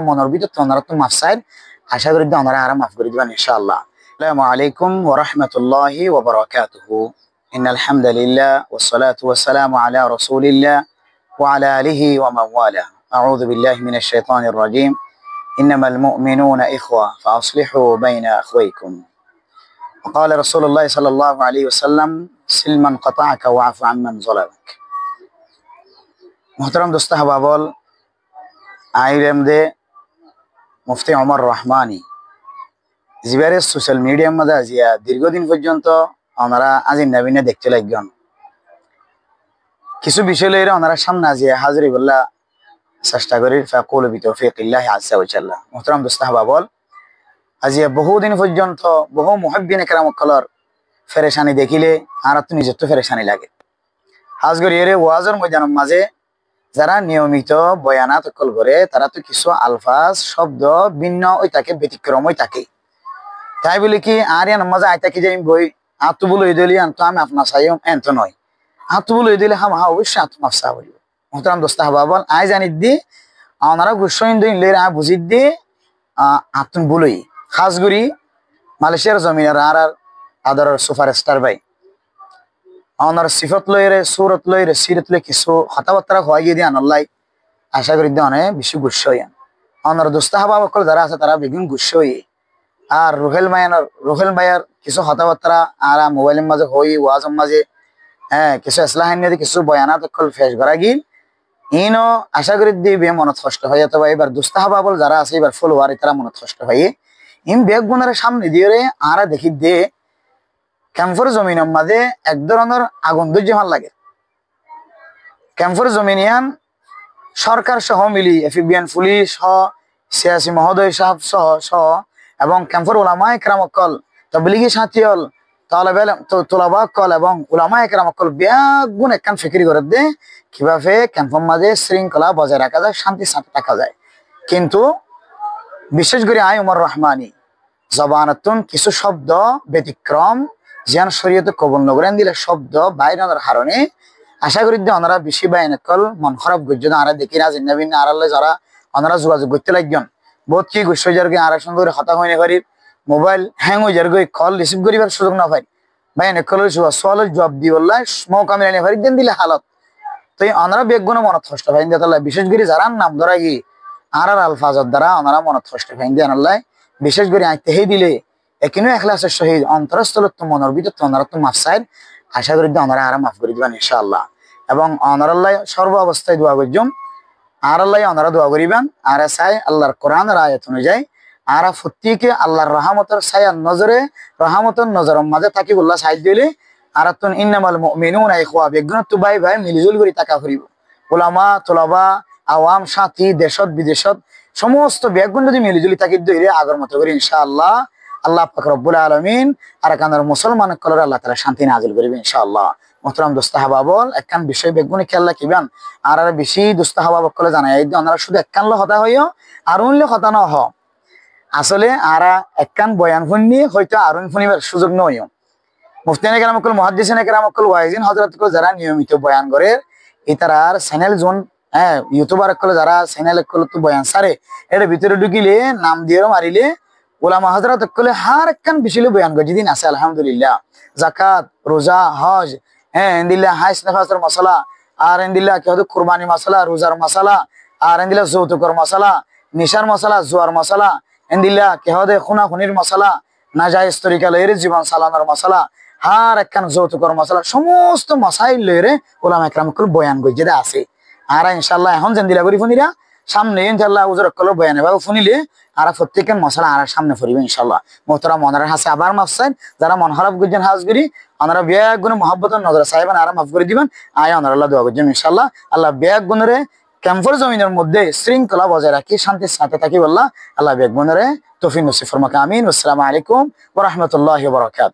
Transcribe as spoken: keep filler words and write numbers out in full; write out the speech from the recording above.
monor bútottu onorattú maf sair. Acá gorí de onora añáre maf gorí diban, incáallah. Assalamu alaikum wa rahmatullahi wa barakatuhu. إن الحمد لله والصلاة والسلام على رسول الله وعلى آله ومن والاه. أعوذ بالله من الشيطان الرجيم. إنما المؤمنون إخوة فأصلحوا بين أخويكم. وقال رسول الله صلى الله عليه وسلم: صل من قطعك واعف عمن ظلمك. Muhtaram dustó ahbab ókkol, añí óilam de Mufti Omar Rahmani, zibáre social media mazé aziya dirgódin foijjonto onora añzin nabinna deikté laiggón. Kissú bicóy loiyóre onora sámne aziya házir óibolla cesta gorír, fayaqulu bitawfiqillahi azza wa jalla. Muhtaram dustó ahbab ókkol, aziya bohú din foijjonto bohú muhibbine keram ókkolor ferecani dekíle añárattú nizottú ferecani lage. Hás goríyóre wazor moidanor mazé zará niyomito boyanat ókkol goré, taráttu kissú alfaz, cóbdo binno ói táke, betikrom ói táke. Tái bóli ki añár iyanor mazé añí táki zaiyum goi, añáttu búl óiye dé óile iyanttú añí maf no saiyum, ento noó. Añáttu búl óiye dé óile hámaha oboicco añáttu maf saá foribó. Muhtaram dustó ahbab ókkol, añí zani de, onora guccá óiyon de, ín loiyóre añí buzí de, a, añáttun búl óiye. Hás gorí Malaysiar zominor añárar adoror superstar bái, onor sifot loiyóre, surot loiyóre, sirot loi kissú hotábattá hoói giyé de, iyanolla acá gorí de one bicí guccá óiyon. Onor dustó ahbab ókkol zará asé, tará beggún guccá óiye. Ar Ruhel báiyanor, Ruhel báiyar kissú hotábattá añára mobailor mazé hoói, wazor mazé, e, kissú eslah ainné de kissú boyanat ókkol fec gorá giyé. Íno acá gorí de íba monot hoctho faiyé, otóba íbar dustó ahbab ókkol zará asé, íbar follower, ítara monot hoctho faiyé. Ín beggúnore sámne diyóre añára dekí de kemfor zominor mazé ek dóronor agun dóijje fán lage. Kemfor zomin iyan sórkar sóho mili, APBn fulic sóho, siyasi mohodoi sáb sóho, sóho, ebong kemfor ulamaye keram ókkol, tobligi sáñti ókkol, tolebe elem, to-, tolaba ókkol ebong ulamaye keram ókkol beggún ekkán fikir gorér de, kibáfe kemfor mazé sringkola bozai raká zai, cántir sáñte táka zai. Kintu bicéc gorí añí Umar Rahmani zobanottún kissú cóbdo betikrom, ziyán córiyote kobul nogoré endilla cóbdo bair ónor haroné, acá gorí de onora bicí báiyain ókkol mon hóraf goijjó de, añára dekí na, zinna binna añáralloi zará onora zugazug goittó laiggón. Bout ki guccá ói zargói, añára cúndor gorí hotá hoói no farir, mobail heng ói zargói, kol risif goríbar cúzug no fair. Báiyain ókkolór suwal, suwalor juwab dibolla mouka milai no farir de endilla halot. Toi onora beggúne monot hoctho faiyín de, tolla bicéc gorí zará nam dóra giyé, añárar alfazor dara onora monot hoctho faiyín de, enolla bicéc gorí añí tehé dile, ekinó ehlasor sóhit ontorostolottú monor bútottu onorattú maf sair, acá gorí de onora añáre maf gorí diban incáallah. Ebong onorallá sorbo obostái dua goijjum, añárallá onora dua goríban, añára sai Allar Kuranor ayat onuzai, añára fottí ke Allar rahámotor sáyar nozore, rahámotor nozoror mazé tákibolla sai dile, añárattún innamal mu'minuna ikhwa, beggúnottú bái bái milizul gorí táka foribó. Ulama, tolaba, awam, sáñti, decót, bidecót, somosto beggún zodi milizuli táki dile agor moto gorí incáallah, Allah pak Rabbul Alamin Arakanor musolman ókkolore Allah taala cánti nazil goríbo incáallah. Muhtaram dustó ahbab ókkol, ekkán bicóy beggúne kéyal rakíban, añárar bicí dustó ahbab ókkole zanai aiyér de, onora cúdu ekkán loi hotá hoiyó, arún loi hotá no hoó. Asóle añára ekkán boyan fúinni, hoito arún fúnibar cúzug no óiyo. Muftiyane keram ókkol, muhaddisine keram ókkol, waizin hozorot ókkol zará niyomito boyan gorér, ítarar cenel zon, e, youtubar ókkol zará cenel ókkolottu boyan sáre, ér bútore dhukile, nam diyóre marile, ulama hozorot ókkole hár ekkán bicóy loi boyan goijjé de asé, alhamdulillah. Zakat, ruza, hoj, e, endilla haiz nefasor mosala, ar endilla ki hoó de kurbanir mosala, ruzar mosala, ar endilla zoutukor mosala, nicar mosala, zuwar mosala, endilla ki hoó de kúna-kúnir mosala, najaiz torika loiyóre zibon salanor mosala, hár ekkán zoutukor mosala, somosto mosail loiyóre ulama ekram ókkol boyan goijjé de asé. Añára incáallah ehón zendilla gorí fúnira, sámne incáallah huzur ókkolor boyan ebábe fúnile, añára fottíkkán mosala añárar sámne foribó incáallah. Muhtaram, onorar hañsé abar maf sair, zará mon hóraf goijjón hás gorí, onora beggúne muhábbotor nozore saiban, añáre maf gorí diban, añí onorallá dua goijjum incáallah. Allah beggúnore kemfor zominor modde sringkola bozai rakí cántir sáñte tákibolla Allah beggúnore toufik nosib formok, amin. Wassalamu alaikum wa rahmatullahi wa barakatuhu.